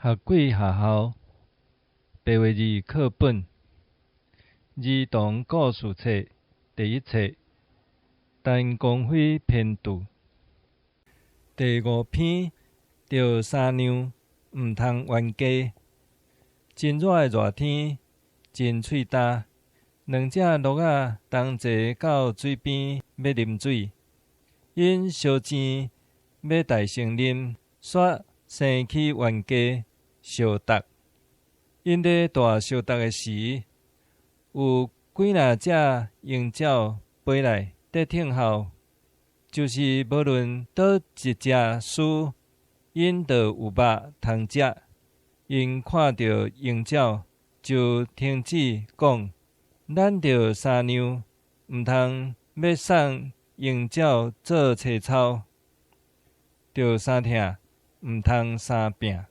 學鬼學校白話字課本兒童故事冊第一冊，陳光輝編著。第五篇，著三娘毋通冤家。真熱的熱天，真喙焦。兩隻鷺仔同齊到水邊欲啉水，𪜶相爭欲代先啉，煞生起冤家相鬥。𪜶咧大相鬥的時，有幾若隻鷹鳥飛來佇聽候，就是無論佗一隻輸，𪜶就有肉通食。𪜶看著鷹鳥，就停止講：咱著三娘，毋通欲送鷹鳥做切操，著三疼，毋通三拚。